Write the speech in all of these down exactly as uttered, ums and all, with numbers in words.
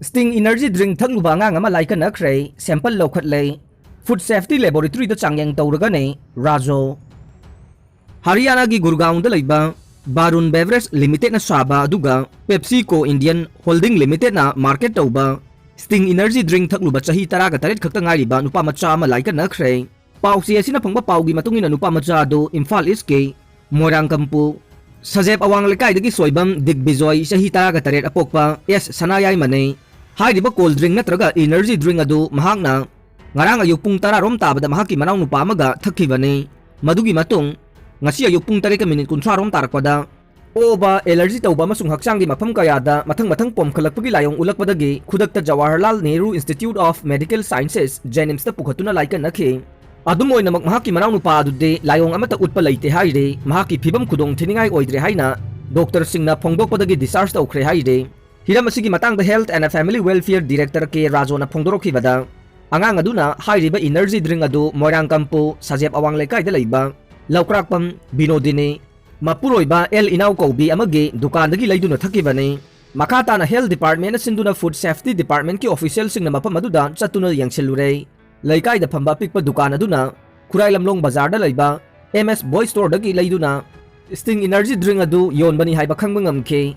Sting Energy Drink ꯊꯛꯂꯨꯕ ꯑꯉꯥꯡ ꯑꯃ ꯂꯥꯏꯀꯠꯅꯈ꯭ꯔꯦ, sample ꯂꯧꯈꯠꯂꯦ꯫ Food Safety Laboratoryꯗ ꯆꯥꯡꯌꯦꯡ ꯇꯧꯔꯒꯅꯤ, ꯔꯥꯖꯣ꯫ ꯍꯔꯤꯌꯥꯅꯥꯒꯤ ꯒꯨꯔꯒꯥꯎꯟꯗ ꯂꯩꯕ ꯕꯥꯔꯨꯟ ꯕꯦꯚꯔꯦꯖ ꯂꯤꯃꯤꯇꯦꯗꯅ ꯁꯥꯕ ꯑꯗꯨꯒ PepsiCo Indian Holding Limitedꯅ market ꯇꯧꯕ Sting Energy Drink ꯊꯛꯂꯨꯕ ꯆꯍꯤ ꯇꯔꯥꯒ ꯇꯔꯦꯠ ꯈꯛꯇ ꯉꯥꯏꯔꯤꯕ ꯅꯨꯄꯥ ꯃꯆꯥ ꯑꯃ ꯂꯥꯏꯀꯠꯅꯈ꯭ꯔꯦ꯫ ꯄꯥꯎꯆꯦ ꯑꯁꯤꯅ ꯐꯪꯕ ꯄꯥꯎꯒꯤ ꯃꯇꯨꯡ ꯏꯟꯅ ꯅꯨꯄꯥ ꯃꯆꯥ ꯑꯗꯨ ꯏꯝꯐꯥꯜ ꯏꯁꯀꯤ ꯃꯣꯏꯔꯥꯡꯀꯝꯄꯨ ꯁꯖꯦꯞ ꯑꯋꯥꯡ ꯂꯩꯀꯥꯏꯗꯒꯤ ꯁꯣꯏꯕꯝ ꯗꯤꯒꯕꯤꯖꯣꯏ, ꯆꯍꯤ ꯇꯔꯥꯒ ꯇꯔꯦꯠ, ꯑꯄꯣꯛꯄ ꯑꯦꯁ ꯁꯅꯥꯌꯥꯏꯃꯅꯤ꯫ ꯍꯥꯏꯔꯤꯕ cold drink ꯅꯠꯇ꯭ꯔꯒ energy drink ꯑꯗꯨ ꯃꯍꯥꯛꯅ ꯉꯔꯥꯡ ꯑꯌꯨꯛ ꯄꯨꯡ ꯇꯔꯥ ꯔꯣꯝ ꯇꯥꯕꯗ ꯃꯍꯥꯛꯀꯤ ꯃꯅꯥꯎꯅꯨꯄꯥ ꯑꯃꯒ ꯊꯛꯈꯤꯕꯅꯤ꯫ ꯃꯗꯨꯒꯤ ꯃꯇꯨꯡ ꯉꯁꯤ ꯑꯌꯨꯛ ꯄꯨꯡ ꯇꯔꯦꯠꯀ ꯃꯤꯅꯤꯠ ꯀꯨꯟꯊ꯭ꯔꯥ ꯔꯣꯝ ꯇꯥꯔꯛꯄꯗ ꯑꯣꯕ, allergy ꯇꯧꯕ ꯑꯃꯁꯨꯡ ꯍꯛꯆꯥꯡꯒꯤ ꯃꯐꯝ ꯀꯌꯥꯗ ꯃꯊꯪ ꯃꯊꯪ ꯄꯣꯝꯈꯠꯂꯛꯄꯒꯤ ꯂꯥꯏꯑꯣꯡ ꯎꯠꯂꯛꯄꯗꯒꯤ ꯈꯨꯗꯛꯇ Jawaharlal Nehru Institute of Medical Sciences, JNIMSꯇ ꯄꯨꯈꯠꯇꯨꯅ ꯂꯥꯏꯀꯠꯅꯈꯤ꯫ ꯑꯗꯨꯝ ꯑꯣꯏꯅꯃꯛ, ꯃꯍꯥꯛꯀꯤ ꯃꯅꯥꯎꯅꯨꯄꯥ ꯑꯗꯨꯗꯤ ꯂꯥꯏꯑꯣꯡ ꯑꯃꯠꯇ ꯎꯠꯄ ꯂꯩꯇꯦ ꯍꯥꯏꯔꯤ꯫ ꯃꯍꯥꯛꯀꯤ ꯐꯤꯕꯝ ꯈꯨꯗꯣꯡ ꯊꯤꯅꯤꯡꯉꯥꯏ ꯑꯣꯏꯗ꯭ꯔꯦ ꯍꯥꯏꯅ ꯗꯣꯛꯇꯔꯁꯤꯡꯅ ꯐꯣꯡꯗꯣꯛꯄꯗꯒꯤ discharge ꯇꯧꯈ꯭ꯔꯦ ꯍꯥꯏꯔꯤ꯫ ꯍꯤꯔꯝ ꯑꯁꯤꯒꯤ ꯃꯇꯥꯡꯗ Health and Family Welfare Director ꯀꯦ ꯔꯥꯖꯣꯅ ꯐꯣꯡꯗꯣꯔꯛꯈꯤꯕꯗ, ꯑꯉꯥꯡ ꯑꯗꯨꯅ ꯍꯥꯏꯔꯤꯕ energy drink ꯑꯗꯨ ꯃꯣꯏꯔꯥꯡꯀꯝꯄꯨ ꯁꯖꯦꯞ ꯑꯋꯥꯡ ꯂꯩꯀꯥꯏꯗ ꯂꯩꯕ ꯂꯧꯀ꯭ꯔꯥꯛꯄꯝ ꯕꯤꯅꯣꯗꯤꯅꯤ, ꯃꯄꯨꯔꯣꯏꯕ ꯑꯦꯜ ꯏꯅꯥꯎ ꯀꯧꯕꯤ ꯑꯃꯒꯤ ꯗꯨꯀꯥꯟꯗꯒꯤ ꯂꯩꯗꯨꯅ ꯊꯛꯈꯤꯕꯅꯤ꯫ ꯃꯈꯥ ꯇꯥꯅ Health Departmentꯅ ꯁꯤꯟꯗꯨꯅ Food Safety Departmentꯀꯤ officialꯁꯤꯡꯅ ꯃꯐꯝ ꯑꯗꯨꯗ ꯆꯠꯇꯨꯅ ꯌꯦꯡꯁꯤꯜꯂꯨꯔꯦ꯫ ꯂꯩꯀꯥꯏꯗ ꯐꯝꯕ ꯑꯄꯤꯛꯄ ꯗꯨꯀꯥꯟ ꯑꯗꯨꯅ ꯈꯨꯔꯥꯏ ꯂꯝꯂꯣꯡ ꯕꯖꯥꯔꯗ ꯂꯩꯕ ꯑꯦꯝ ꯑꯦꯁ Boy Storeꯗꯒꯤ ꯂꯩꯗꯨꯅ Sting Energy Drink ꯑꯗꯨ ꯌꯣꯟꯕꯅꯤ ꯍꯥꯏꯕ ꯈꯪꯕ ꯉꯝꯈꯤ꯫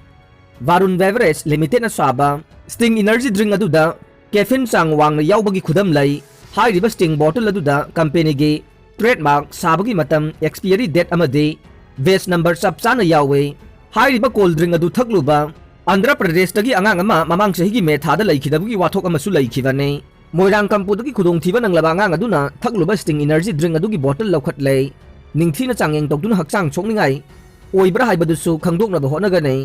ꯕꯥꯔꯨꯟ Beverages Limitedꯅ ꯁꯥꯕ Sting Energy Drink ꯑꯗꯨꯗ caffeine ꯆꯥꯡ ꯋꯥꯡꯅ ꯌꯥꯎꯕꯒꯤ ꯈꯨꯗꯝ ꯂꯩ꯫ ꯍꯥꯏꯔꯤꯕ Sting bottle ꯑꯗꯨꯗ companyꯒꯤ trademark, ꯁꯥꯕꯒꯤ ꯃꯇꯝ, expiry date ꯑꯃꯗꯤ batch number ꯆꯞ ꯆꯥꯅ ꯌꯥꯎꯏ꯫ ꯍꯥꯏꯔꯤꯕ cold drink ꯑꯗꯨ ꯊꯛꯂꯨꯕ ꯑꯟꯙ꯭ꯔ ꯄ꯭ꯔꯗꯦꯁꯇꯒꯤ ꯑꯉꯥꯡ ꯑꯃ ꯃꯃꯥꯡ ꯆꯍꯤꯒꯤ ꯃꯦ ꯊꯥꯗ ꯂꯩꯈꯤꯗꯕꯒꯤ ꯋꯥꯊꯣꯛ ꯑꯃꯁꯨ ꯂꯩꯈꯤꯕꯅꯤ꯫ ꯃꯣꯏꯔꯥꯡꯀꯝꯄꯨꯗꯒꯤ ꯈꯨꯗꯣꯡꯊꯤꯕ ꯅꯪꯂꯕ ꯑꯉꯥꯡ ꯑꯗꯨꯅ ꯊꯛꯂꯨꯕ Sting Energy Drink ꯑꯗꯨꯒꯤ bottle ꯂꯧꯈꯠꯂꯦ꯫ ꯅꯤꯡꯊꯤꯅ ꯆꯥꯡꯌꯦꯡ ꯇꯧꯗꯨꯅ ꯍꯛꯆꯥꯡ ꯁꯣꯛꯅꯤꯡꯉꯥꯏ ꯑꯣꯏꯕ꯭ꯔꯥ ꯍꯥꯏꯕꯗꯨꯁꯨ ꯈꯪꯗꯣꯛꯅꯕ ꯍꯣꯠꯅꯒꯅꯤ꯫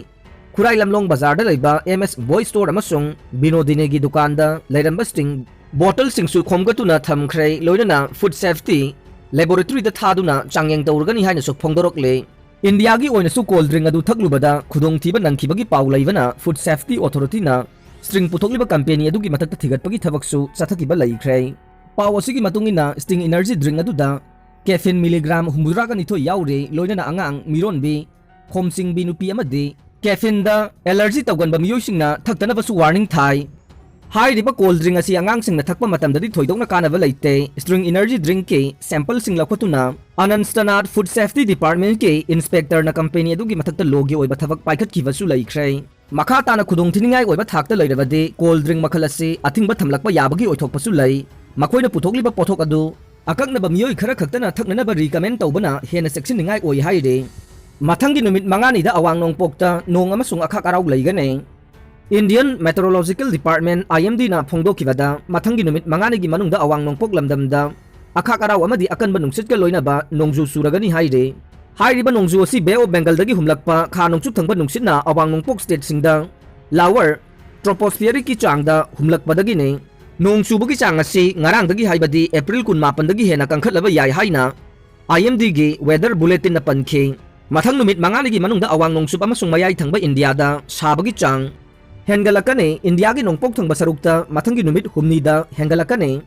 ꯈꯨꯔꯥꯏ ꯂꯝꯂꯣꯡ ꯕꯖꯥꯔꯗ ꯂꯩꯕ ꯑꯦꯝ ꯑꯦꯁ Boy Store ꯑꯃꯁꯨꯡ ꯕꯤꯅꯣꯗꯤꯅꯤꯒꯤ ꯗꯨꯀꯥꯟꯗ ꯂꯩꯔꯝꯕ Sting bottleꯁꯤꯡꯁꯨ ꯈꯣꯝꯒꯠꯇꯨꯅ ꯊꯝꯈ꯭ꯔꯦ, ꯂꯣꯏꯅꯅ Food Safety Laboratoryꯗ ꯊꯥꯗꯨꯅ ꯆꯥꯡꯌꯦꯡ ꯇꯧꯔꯒꯅꯤ ꯍꯥꯏꯅꯁꯨ ꯐꯣꯡꯗꯣꯔꯛꯂꯦ꯫ ꯏꯟꯗꯤꯌꯥꯒꯤ ꯑꯣꯏꯅꯁꯨ cold drink ꯑꯗꯨ ꯊꯛꯂꯨꯕꯗ ꯈꯨꯗꯣꯡꯊꯤꯕ ꯅꯪꯈꯤꯕꯒꯤ ꯄꯥꯎ ꯂꯩꯕꯅ Food Safety Authorityꯅ Sting ꯄꯨꯊꯣꯛꯂꯤꯕ company ꯑꯗꯨꯒꯤ ꯃꯊꯛꯇ ꯊꯤꯒꯠꯄꯒꯤ ꯊꯕꯛꯁꯨ ꯆꯠꯊꯈꯤꯕ ꯂꯩꯈ꯭ꯔꯦ꯫ ꯄꯥꯎ ꯑꯁꯤꯒꯤ ꯃꯇꯨꯡ ꯏꯟꯅ Sting Energy Drink ꯑꯗꯨꯗ caffeine milligram ꯍꯨꯝꯐꯨꯇꯔꯥꯒ ꯅꯤꯊꯣꯏ ꯌꯥꯎꯔꯤ, ꯂꯣꯏꯅꯅ ꯑꯉꯥꯡ, ꯃꯤꯔꯣꯟꯕꯤ, ꯈꯣꯝꯆꯤꯡꯕꯤ ꯅꯨꯄꯤ ꯑꯃꯗꯤ Caffeine-ꯗ allergy ꯇꯧꯒꯟꯕ ꯃꯤꯑꯣꯏꯁꯤꯡꯅ ꯊꯛꯇꯅꯕꯁꯨ warning ꯊꯥꯏ꯫ ꯍꯥꯏꯔꯤꯕ cold drink ꯑꯁꯤ ꯑꯉꯥꯡꯁꯤꯡꯅ ꯊꯛꯄ ꯃꯇꯝꯗꯗꯤ ꯊꯣꯏꯗꯣꯛꯅ ꯀꯥꯟꯅꯕ ꯂꯩꯇꯦ꯫ String Energy Drink-ꯀꯤ sample-ꯁꯤꯡ ꯂꯧꯈꯠꯇꯨꯅ Anantnag Food Safety Department-ꯀꯤ inspector-ꯅ company ꯑꯗꯨꯒꯤ ꯃꯊꯛꯇ law-ꯒꯤ ꯑꯣꯏꯕ ꯊꯕꯛ ꯄꯥꯏꯈꯠꯈꯤꯕꯁꯨ ꯂꯩꯈ꯭ꯔꯦ꯫ ꯃꯈꯥ ꯇꯥꯅ ꯈꯨꯗꯣꯡꯊꯤꯅꯤꯡꯉꯥꯏ ꯑꯣꯏꯕ ꯊꯥꯛꯇ ꯂꯩꯔꯕꯗꯤ cold drink ꯃꯈꯜ ꯑꯁꯤ ꯑꯊꯤꯡꯕ ꯊꯝꯂꯛꯄ ꯌꯥꯕꯒꯤ ꯑꯣꯏꯊꯣꯛꯄꯁꯨ ꯂꯩ꯫ ꯃꯈꯣꯏꯅ ꯄꯨꯊꯣꯛꯂꯤꯕ ꯄꯣꯠꯊꯣꯛ ꯑꯗꯨ ꯑꯀꯛꯅꯕ ꯃꯤꯑꯣꯏ ꯈꯔ ꯈꯛꯇꯅ ꯊꯛꯅꯅꯕ recommend ꯇꯧꯕꯅ ꯍꯦꯟꯅ ꯆꯦꯛꯁꯤꯟꯅꯤꯡꯉꯥꯏ ꯑꯣꯏ ꯍꯥꯏꯔꯤ꯫ ꯃꯊꯪꯒꯤ ꯅꯨꯃꯤꯠ ꯃꯉꯥꯅꯤꯗ ꯑꯋꯥꯡ ꯅꯣꯡꯄꯣꯛꯇ ꯅꯣꯡ ꯑꯃꯁꯨꯡ ꯑꯈꯥꯛ ꯑꯔꯥꯎ ꯂꯩꯒꯅꯤ꯫ Indian Meteorological Department, I M D-ꯅ ꯐꯣꯡꯗꯣꯛꯈꯤꯕꯗ, ꯃꯊꯪꯒꯤ ꯅꯨꯃꯤꯠ ꯃꯉꯥꯅꯤꯒꯤ ꯃꯅꯨꯡꯗ ꯑꯋꯥꯡ ꯅꯣꯡꯄꯣꯛ ꯂꯝꯗꯝꯗ ꯑꯈꯥꯛ ꯑꯔꯥꯎ ꯑꯃꯗꯤ ꯑꯀꯟꯕ ꯅꯨꯡꯁꯤꯠꯀ ꯂꯣꯏꯅꯕ ꯅꯣꯡꯖꯨ ꯆꯨꯔꯒꯅꯤ ꯍꯥꯏꯔꯤ꯫ ꯍꯥꯏꯔꯤꯕ ꯅꯣꯡꯖꯨ ꯑꯁꯤ Bay of Bengal-ꯗꯒꯤ ꯍꯨꯝꯂꯛꯄ ꯈꯥ ꯅꯣꯡꯆꯨꯞ ꯊꯪꯕ ꯅꯨꯡꯁꯤꯠꯅ ꯑꯋꯥꯡ ꯅꯣꯡꯄꯣꯛ state-ꯁꯤꯡꯗ lower troposphere-ꯀꯤ ꯆꯥꯡꯗ ꯍꯨꯝꯂꯛꯄꯗꯒꯤꯅꯤ꯫ ꯅꯣꯡ ꯆꯨꯕꯒꯤ ꯆꯥꯡ ꯑꯁꯤ ꯉꯔꯥꯡꯗꯒꯤ, ꯍꯥꯏꯕꯗꯤ April ꯀꯨꯟꯃꯥꯄꯟꯗꯒꯤ ꯍꯦꯟꯅ ꯀꯟꯈꯠꯂꯕ ꯌꯥꯏ ꯍꯥꯏꯅ I M D-ꯒꯤ weather bulletin-ꯅ ꯄꯟꯈꯤ꯫ ꯃꯊꯪ ꯅꯨꯃꯤꯠ ꯃꯉꯥꯅꯤꯒꯤ ꯃꯅꯨꯡꯗ ꯑꯋꯥꯡ ꯅꯣꯡꯆꯨꯞ ꯑꯃꯁꯨꯡ ꯃꯌꯥꯏ ꯊꯪꯕ ꯏꯟꯗꯤꯌꯥꯗ ꯁꯥꯕꯒꯤ ꯆꯥꯡ ꯍꯦꯟꯒꯠꯂꯛꯀꯅꯤ꯫ ꯏꯟꯗꯤꯌꯥꯒꯤ ꯅꯣꯡꯄꯣꯛ ꯊꯪꯕ ꯁꯔꯨꯛꯇ ꯃꯊꯪꯒꯤ ꯅꯨꯃꯤꯠ ꯍꯨꯝꯅꯤꯗ ꯍꯦꯟꯒꯠꯂꯛꯀꯅꯤ꯫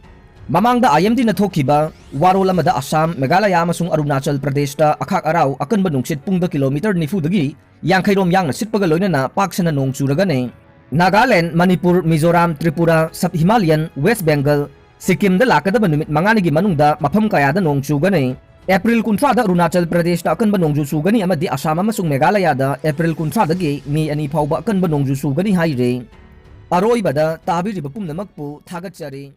ꯃꯃꯥꯡꯗ I M D-ꯅ ꯊꯣꯛꯈꯤꯕ ꯋꯥꯔꯣꯜ ꯑꯃꯗ ꯑꯁꯥꯝ, ꯃꯦꯘꯥꯂꯌꯥ ꯑꯃꯁꯨꯡ ꯑꯔꯨꯅꯥꯆꯜ ꯄ꯭ꯔꯗꯦꯁꯇ ꯑꯈꯥꯛ ꯑꯔꯥꯎ ꯑꯀꯟꯕ ꯅꯨꯡꯁꯤꯠ ꯄꯨꯡꯗ kilometre ꯅꯤꯐꯨꯗꯒꯤ ꯌꯥꯡꯈꯩꯔꯣꯝ ꯌꯥꯡꯅ ꯁꯤꯠꯄꯒ ꯂꯣꯏꯅꯅ ꯄꯥꯛ ꯁꯟꯅ ꯅꯣꯡ ꯆꯨꯔꯒꯅꯤ꯫ Nagaland, Manipur, Mizoram, Tripura, Sub Himalayan, West Bengal, ꯁꯤꯛꯀꯤꯝꯗ ꯂꯥꯛꯀꯗꯕ ꯅꯨꯃꯤꯠ ꯃꯉꯥꯅꯤꯒꯤ ꯃꯅꯨꯡꯗ ꯃꯐꯝ ꯀꯌꯥꯗ ꯅꯣꯡ ꯆꯨꯒꯅꯤ꯫ April ꯀꯨꯟꯊ꯭ꯔꯥꯗ ꯑꯔꯨꯅꯥꯆꯜ ꯄ꯭ꯔꯗꯦꯁꯇ ꯑꯀꯟꯕ ꯅꯣꯡꯖꯨ ꯆꯨꯒꯅꯤ ꯑꯃꯗꯤ ꯑꯁꯥꯝ ꯑꯃꯁꯨꯡ ꯃꯦꯘꯥꯂꯌꯥꯗ April ꯀꯨꯟꯊ꯭ꯔꯥꯗꯒꯤ ꯃꯦ ꯑꯅꯤ ꯐꯥꯎꯕ ꯑꯀꯟꯕ ꯅꯣꯡꯖꯨ ꯆꯨꯒꯅꯤ ꯍꯥꯏꯔꯤ꯫ ꯑꯔꯣꯏꯕꯗ ꯇꯥꯕꯤꯔꯤꯕ ꯄꯨꯝꯅꯃꯛꯄꯨ ꯊꯥꯒꯠꯆꯔꯤ꯫